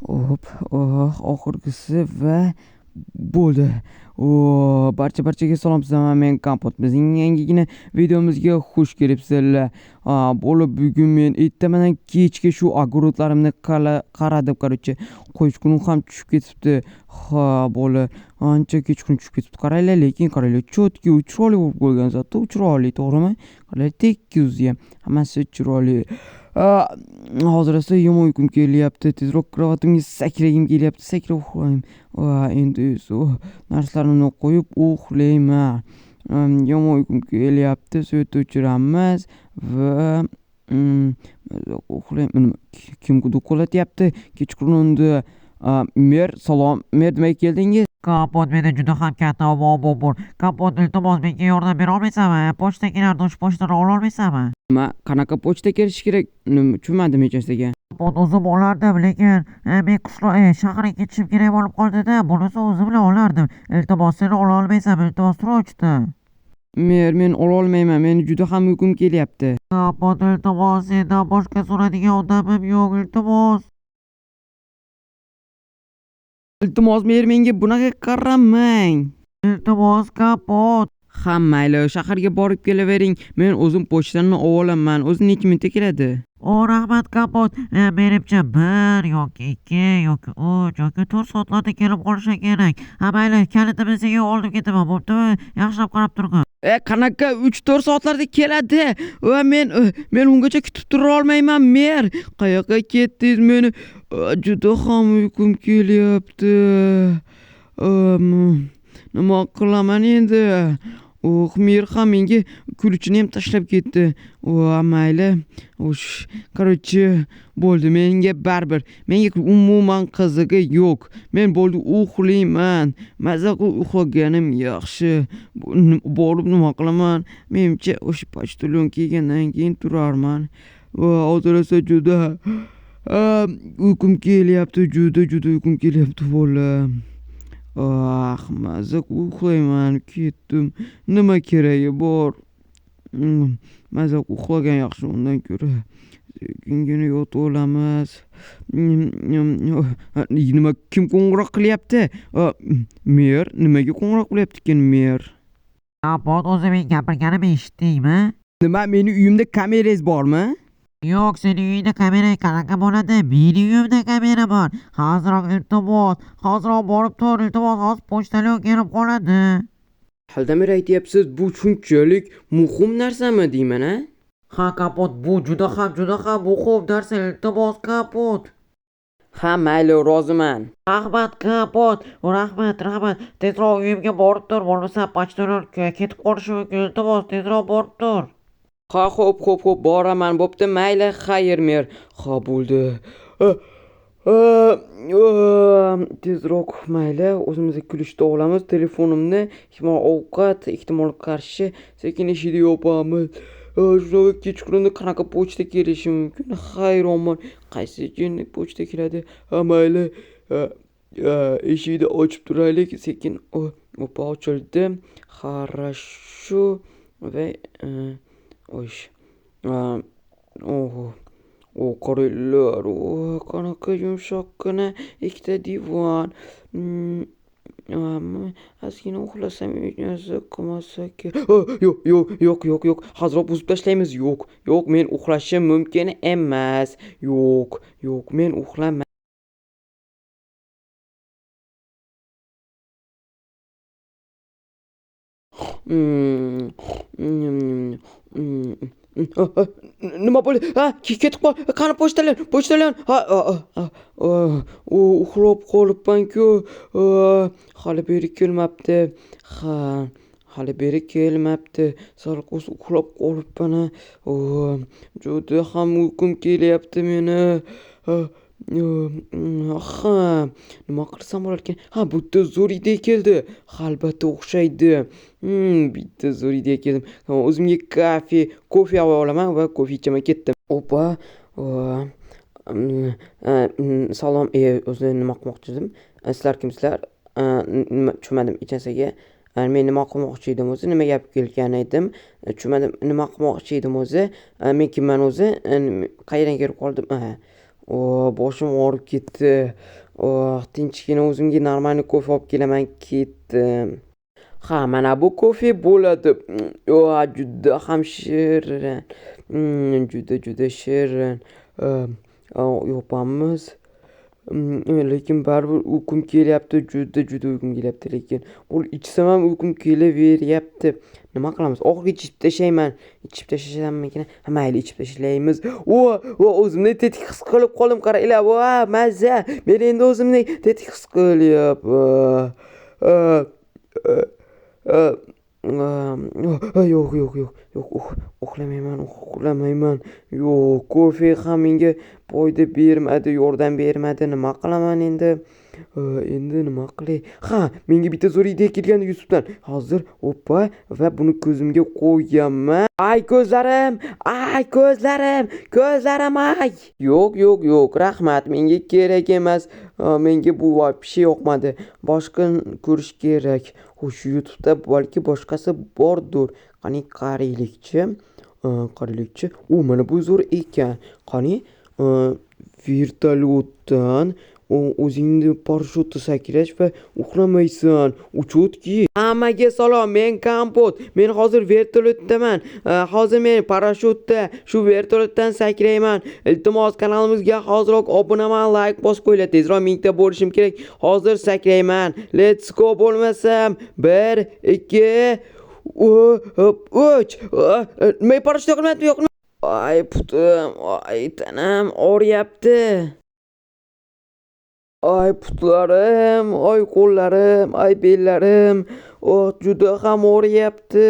Hop, oxirgisi va bo'ldi. O, barchaga salom, sizlar men Kompot. Bizning yangigina videomizga xush kelibsizlar. Bo'lib bugun men ertamadan kechga shu огородlarimni qaradim, короче. Quyosh kuni ham tushib ketibdi. Ha, bo'ldi. Ancha kechqurun tushib ketibdi. Qaranglar, lekin qaranglar, cho'tki chiroyli bo'lib qo'ygan, zato chiroyli, to'g'rimi? Qaranglar, tekis ham. Hammasi chiroyli. Hozir esa yomon uyqum kelyapti. Tezroq krovatimga sakragim kelyapti. Sakrab uxlayman. Endi esa narsalarimni qo'yib uxlayman. Yomon uyqum kelyapti. Svet o'chiramiz va uxlayman. Kim do'qqillatyapti? Kechqurunda. Mer, salom. Mer, nimaga keldingiz? Kompot, menda juda ham katta muammo bor. Kompot, iltimos, menga yordam bera olmaysanmi? Pochta kelardi, o'sha pochtani ola olmaysanmi? Nima, qanaqa pochta kelishi kerak? Nima, tushunmadim hech narsaga. Kompot, o'zim olardim, lekin men qishloq shaharga ketishim kerak bo'lib qoldi-da. Bo'lmasa o'zim bilan olardim. Iltimos, seni ola olmaysanmi? Iltimos, срочно. Mer, men ola olmayman. Meni juda ham uyqum kelyapti. Kompot, iltimos, sendan boshqa so'raydigan odamim yo'q, iltimos. Iltimos, mer, menga bunaqa qaramang. Iltimos, Kompot. Ha, mayli, shaharga borib kelavering. Men o'zim pochtani olaman. O'zi necha minutda keladi? O, rahmat, Kompot. Menimcha 1 yoki 2 yoki 3 yoki 4 soatlarda kelib qolishi kerak. Ha, mayli, kalitini senga olib ketaman, bo'ptimi? Yaxshilab qarab turgin. Qanaqa 3-4 soatlarda keladi? Va men ungacha kutib tura olmayman, mer. Qayoqqa ketdingiz meni? Juda ham uyqum kelyapti. Nima qilaman endi? Oh, mer ham menga kulchini ham tashlab ketdi. O, mayli. O'sh, короче, bo'ldi, menga baribir. Menga umuman qizig'i yo'q. Men bo'ldi uxlayman. Maza qilib uxlaganim yaxshi. Borib nima qilaman? Menimcha o'sha pochtalon kelgandan keyin turarman. Va hozir esa juda uyqum kelyapti, juda juda uyqum kelyapti bola. Ah, maza uxlayman, ketdim. Nima keragi bor? Maza uxlagan yaxshi undan ko'ra. Sekingina yotib olamiz. Nima, kim qo'ng'iroq qilyapti? Mer, nimaga qo'ng'iroq qilyapti ekan mer? Kompot, o'zi men gapirganimni eshitdingmi? Nima, meni uyimda kamerangiz bormi? Yo'q, seni uyingda kamera qanaqa bo'ladi? Meni uyimda kamera bor. Hoziroq iltimos, hoziroq borib tur, iltimos, hozir pochtalon kelib qoladi. Halidan beri aytyapsiz, bu shunchalik muhim narsami deyman, a? Ha, Kompot, bu juda ham, juda ham muhim narsa, iltimos, Kompot. Ha, mayli, roziman. Rahmat, Kompot, rahmat, rahmat. Tezroq uyimga borib tur, bo'lmasa pochtalon ketib qolishi mumkin, iltimos, tezroq borib tur. Ha, xo'p, xo'p, xo'p, boraman, bo'pti, mayli, xayr, mer. Ha, bo'ldi. Tezroq, mayli, o'zimizga kulishni olamiz, telefonimni, ehtimol ovqat, ehtimol qarshi sekin eshikni yopamiz. Shunaqa kechqurunda qanaqa pochta kelishi mumkin? Hayronman. Qaysi jinni pochta keladi? Ha, mayli. Eshikni ochib turaylik, sekin. Opa, ochildi. Хорошо. Va o'sh. Oho. O, qaranglar, o, qanaqa yumshoqqina ikkita divan. Ozgina uxlasam hech narsa qilmasa kerak. Yo'q, yo'q, yo'q, yo'q, yo'q. Hoziroq buzib tashlaymiz. Yo'q, yo'q, men uxlashim mumkin emas. Yo'q, yo'q, men uxlama. Nima bo'ldi? Ha, ketib qol. Qani pochtalon, pochtalon. Ha, ha, ha, u uxlab qolibman-ku. Hali beri kelmabdi. Ha, hali beri kelmabdi. Sal uxlab qolibman. Juda ham uyqum kelyapti meni. Ha, nima qilsam bo'lar ekan? Ha, bitta zo'r ideya keldi. Ha, albatta o'xshaydi. Bitta zo'r ideya keldi. Ha, o'zimga kofe olib olaman va kofe ichaman, ketdim. Opa, salom, o'zi nima qilmoqchi edim? Sizlar kimsizlar? Nima tushunmadim hech narsaga. Men nima qilmoqchi edim o'zi? Nima gap kelgan edim? Tushunmadim, nima qilmoqchi edim o'zi? Men kimman o'zi? Qayerdan kelib qoldim? O, boshim og'rib ketdi. Oh, tinchgina o'zimga нормальный kofe olib kelaman, ketdim. Ha, mana bu kofe bo'ladi. O, juda ham shirin. Juda juda shirin. Yopamiz. Lekin baribir uyqum kelyapti, juda juda uyqum kelyapti lekin. Bu ichsam ham uyqum kelaveryapti. Nima qilamiz? Oxirigacha ichib tashlayman. Ichib tashlasammikin? Ha, mayli, ichib tashlaymiz. O, o, o'zimni tetik his qilib qoldim, qaranglar. Va, mazza. Men endi o'zimni tetik his qilyapman. Yo'q, yo'q, yo'q, yo'q, uxlamayman, uxlamayman. Yo'q, kofe ham menga foyda bermadi, yordam bermadi. Nima qilaman endi? Endi nima qilay? Ha, menga bitta zo'r ideya kelgandi YouTube'dan. Hozir, oppa, va buni ko'zimga qo'yaman. Ay, ko'zlarim! Ay, ko'zlarim! Ko'zlarim, ay! Yo'q, yo'q, yo'q, rahmat, menga kerak emas. Menga bu вообще yoqmadi. Boshqa ko'rish kerak. Xo'sh, YouTube'da balki boshqasi bordir. Qani qaraylikchi. Qaraylikchi. U, mana bu zo'r ekan. Qani, vertolyotdan o'zingni parashyutda sakrash va uxlamaysan. Uchutki. Hammaga salom, men Kompot. Men hozir vertolyotdaman. Hozir men parashyutda shu vertolyotdan sakrayman. Iltimos, kanalimizga hoziroq obunaman, like bosib qo'yinglar. Tezroq 1000 ta bo'lishim kerak. Hozir sakrayman. Let's go bo'lmasam. 1, 2, 3. Men parashyut yoqilmayapti, yoqilmayapti. Ay, putim, ay, tanam og'riyapti. Ay, putlarim, ay, qo'llarim, ay, bellarim. Oh, juda ham og'riyapti.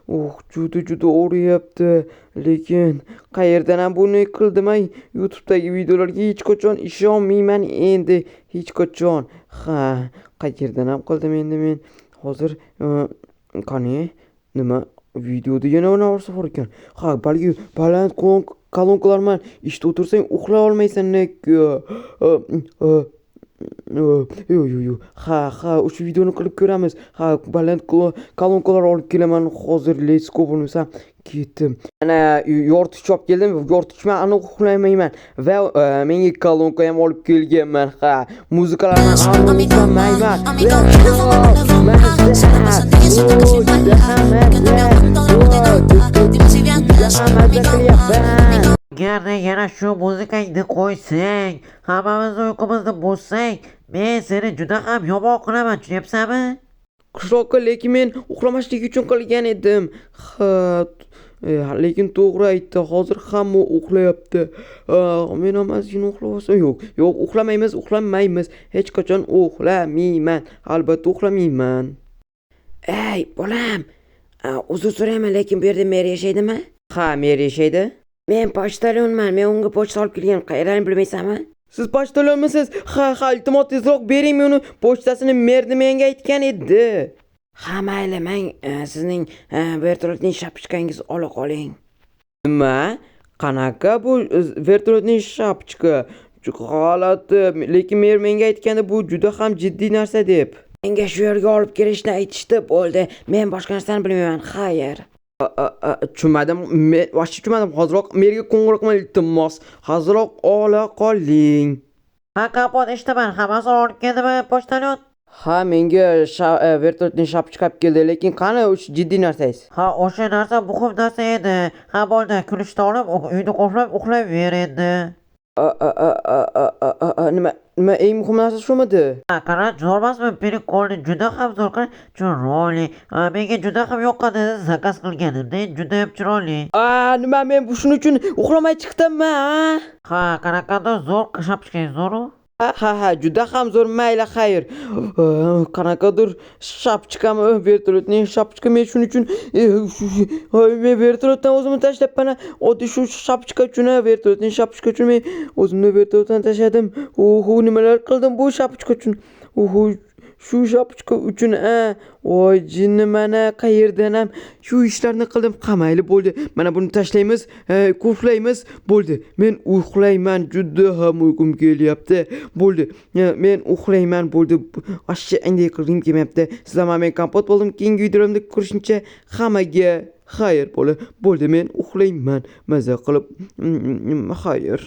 Oh, juda juda og'riyapti. Lekin qayerdan ham buni qildim ay? YouTube'dagi videolarga hech qachon ishonmayman endi, hech qachon. Ha, qayerdan ham qildim endi men? Hozir qani, nima videoda yana narsa bor ekan. Ha, balki baland kolonkalar bilan eshitib o'tirsang uxlay olmaysan. Yo'q, yo'q, yo'q. Ha, ha, o'sha videoni qilib ko'ramiz. Ha, baland kolonkalar olib kelaman hozir. Let's go bo'lmasa ketdim. Mana yoritgich olib keldim. Yoritgich bilan aniq uxlamayman va menga kolonka ham olib kelganman. Ha, muzikalar bilan aniq uxlamayman. Let's go! Mazza! O, juda ham mazza! O, juda ham mazza qilyapman. Agarda yana shu muzikangni qo'ysang, hammamizni uyqumizni buzsang, men seni juda ham yomon qilaman, tushunyapsanmi? Qishloqqa, lekin men uxlamaslik uchun qilgan edim. Ha, lekin to'g'ri aytdi. Hozir hamma uxlayapti. Men ham ozgina uxlab olsam, yo'q, yo'q, uxlamaymiz, uxlamaymiz. Hech qachon uxlamayman. Albatta uxlamayman. Ey, bolam, uzr so'rayman, lekin bu yerda mer yashaydimi? Ha, mer yashaydi. Men pochtalyonman. Men unga pochta olib kelgan. Qayerlarni bilmaysanmi? Siz pochtalyonmisiz? Ha, ha, iltimos, tezroq bering uni pochtasini, merni menga aytgan edi. Ha, mayli, men sizning vertolyotning shapchkangizni ola qoling. Nima? Qanaqa bu vertolyotning shapchka? G'alati, lekin mer menga aytgandi bu juda ham jiddiy narsa deb. Menga shu yerga olib kelishni aytishdi, bo'ldi. Men boshqa narsani bilmayman. Xayr. Tushunmadim. Men вообще tushunmadim. Hoziroq merga qo'ng'iroq qiling, iltimos. Hoziroq ola qoling. Ha, Kompot, eshitaman, hammasini olib keldimi pochtalyon? Ha, menga vertolyotning shapchka olib keldi, lekin qani o'sha jiddiy narsangiz? Ha, o'sha narsa muhim narsa edi. Ha, bo'ldi, kulishni olib, uyni qulflab uxlayver endi. A, a, a, a, a, a, a, a, nima, nima, eng muhim narsa shumidi? Ha, qara, zo'r emasmi? Прикольный, juda ham zo'r, qara, chiroyli. Ha, menga juda ham yoqqan edi, zakaz qilganimda, juda ham chiroyli. A, nima, men shuning uchun uxlamay chiqdimmi, a? Ha, qanaqadir zo'r shapchka, zo'ru? Ha, ha, ha, juda ham zo'r, mayli, xayr. Qanaqadir shapchkami, vertolyotning shapchka, men shuning uchun men vertolyotdan o'zimni tashlabman. Oddiy shu shapchka uchun, vertolyotning shapchka uchun men o'zimni vertolyotdan tashladim. Oho, nimalar qildim bu shapchka uchun. Oho, shu shapchka uchun, a. Voy jinni, mana qayerdan ham shu ishlarni qildim. Ha, mayli, bo'ldi. Mana buni tashlaymiz, qulflaymiz. Bo'ldi. Men uxlayman, juda ham uyqum kelyapti. Bo'ldi. Men uxlayman, bo'ldi. Вообще endi qilgim kelmayapti. Sizlar bilan men Kompot bo'ldim. Keyingi videolarımda ko'rishguncha hammaga xayr bo'ldi. Bo'ldi, men uxlayman. Maza qilib, xayr.